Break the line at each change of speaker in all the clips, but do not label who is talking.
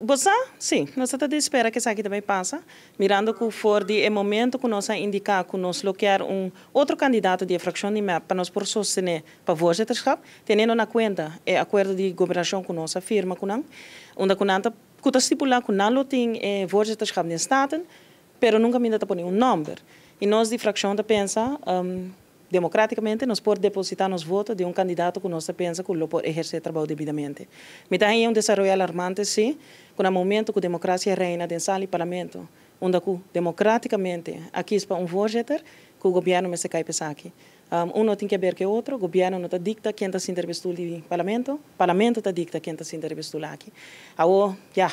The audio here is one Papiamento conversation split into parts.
Bo sa? Sí, nos ta di spera ku esaki tambe pasa, mirando ku for di e momento ku nos a indiká ku nos lo kier un otro kandidato di frakshon di MEP pa nos por sostené pa voorzitterschap, teniendo na kuenta e akuerdo di gobernashon ku nos a firma ku nan, unda ku nan ta ku ta stipulá ku nan lo tin e voorzitterschap den Staten, pero nunka ainda ta pone un nòmber. I nos di frakshon ta pensa, democráticamente nos por depositá nos voto di un kandidato ku nos ta pensa ku lo por ehersé trabou debidamente. Mi ta un desaroyo alarmante, sí, ku na momento ku demokrasia reina den sala di parlamento, unda ku demokrátikamente a kies pa un voorzitter, ku gobièrnu mester kai p'esaki. Un no tin di aber ku otro, gobièrnu no ta dikta ken ta sinta riba stoel di parlamento, parlamento ta dikta ken ta sinta riba stoel aki. Awo, ja,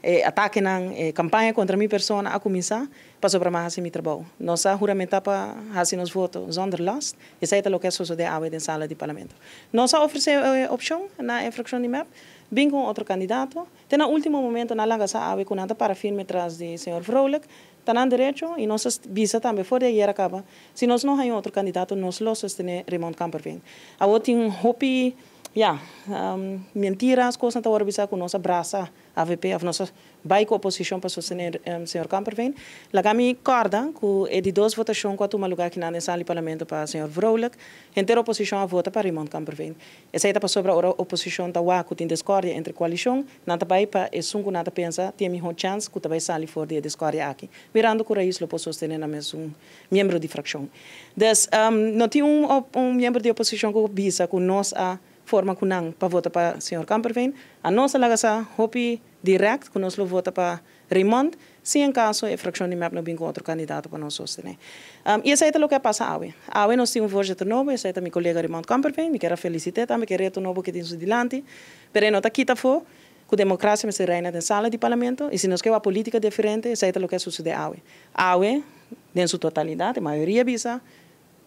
atakenan, kampaña kontra mi persona a kuminsá, pasobra m'a hasi mi trabou. Nos a huramentá pa hasi nos voto zonder last, esei ta loke a sosodé awe den sala di parlamento. Nos a ofresé opshon na frakshon di MEP, bin ku otro kandidato, te na último momento nan a laga sa awe ku nan ta para firme tras di señor Vrolijk, ta nan derecho i nos a bisa tambe for di ayera kaba, si nos no haña otro kandidato, nos lo sostené Raymond Kamperveen. Awo tin hopi, ja, mentira, kos ta wòrdu bisá ku nos a brasa AVP, òf nos a bai ku oposishon pa sostené señor Kamperveen. Laga mi kòrda ku e di dos votashon ku a tuma lugá aki na sala di parlamento pa señor Vrolijk, henter oposishon a vota pa Raymond Kamperveen. Esei ta pasobra ora oposishon ta wak ku tin diskordia entre koalishon, nan ta bai pa esun ku nan ta pensa tin mihó chèns ku ta bai sali for di e diskordia aki. Mirando ku Raiz lo por sostené nan mes un miembro di frakshon. Dus, no tin un miembro di oposishon ku bisa ku nos a forma ku nan pa vota pa señor Kamperveen. Anos a laga sa hopi direct ku nos lo vota pa Raymond, si en kaso e frakshon di MEP no bin ku otro kandidato pa nos sostené. I esei ta loke a pasa awe. Awe nos tin un voorzitter nobo, esei ta mi kolega Raymond Kamperveen, mi ke felisit'é tambe ku e reto nobo ku e tin su dilanti, pero no ta kita afó ku demokrasia mester reina den sala di parlamento i si nos ke polítika diferente, esei ta loke a sosodé awe. Awe, den su totalidat, e mayoria a bisa,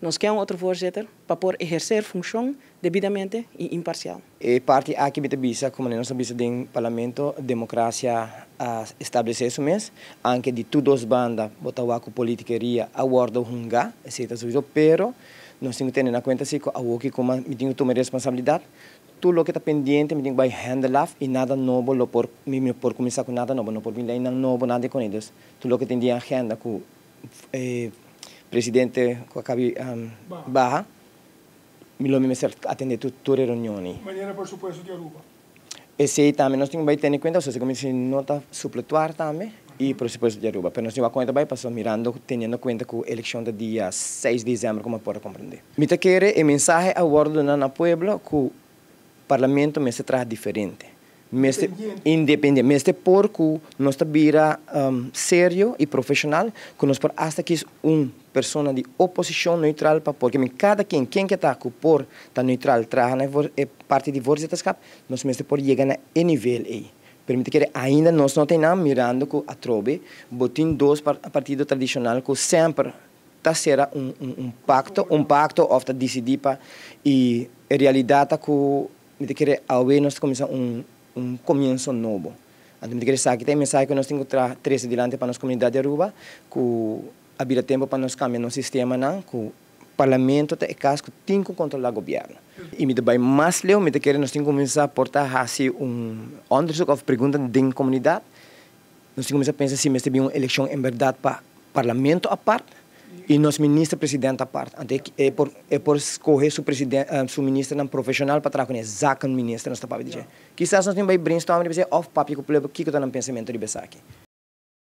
nos ke un otro voorzitter pa por ehersé funshon debidamente i imparsial.
E parti aki mi ta bisa, komo nos a bisa den parlamento, demokrasia a establesé su mes, aunke di tur dos banda, bo ta wak ku politikeria a wòrdu hungá, esei ta sowieso, pero nos tin ku tene na kuenta si ku awoki komo mi tin ku tuma responsabilidat, tur loke ta pendiente mi tin ku bai handle af i nada nobo lo por mi por kuminsá ku nada nobo, no por bin leinan nobo, nada kuné. Dus tur loke tin den agenda ku presidente ku a kaba di baha, mi lo mester atendé tur e reunion.
Manera presupuesto di Aruba.
Esei tambe nos tin ku bai tene kuenta, so komo si no ta supletuar tambe i presupuesto di Aruba. Pero nos tin ku kuenta bai pasobra mirando, teniendo kuenta ku elekshon ta dia 6 di desèmber, komo por komprendé. Mi ta kere e mensahe a wòrdu duná na pueblo ku parlamento mester traha diferente. Mester independiente. Mester por ku nos ta bira serio i profeshonal, ku nos por hasta kies un persona di oposishon neutral pa porque mi kada ken ke ta ku por ta neutral traha na e parti di voorzitterschap, nos mester por yega na e nivel ei. Pero mi ta kere ainda nos no tin mirando ku atrobe, bo tin dos partido tradishonal ku semper ta sera un pakto òf ta disidí pa i e realidat ta ku mi ta kere awe nos ta kuminsá un komienso nobo. Anto mi ta kere esaki ta e mensahe ku nos tin ku trese dilanti pa nos komunidat di Aruba, ku a bira tempu pa nos kambia nos sistemanan, ku parlamento ta e kas ku tin ku kontrolá gobièrnu. I mi ta bai mas leu, mi ta kere nos tin ku kuminsá por ta hasi un onderzoek òf pregunta den komunidat. Nos tin ku kuminsá pensa si mester bin un elekshon en bèrdat pa parlamento apart i nos minister presidente apart. Anto e por skohe su presidente, su ministernan profeshonal pa traha kuné, zakenminister nos ta papia di dje. Kisas nos tin bai brainstorm riba esei òf papia ku pueblo kiko ta nan pensamentu riba esaki.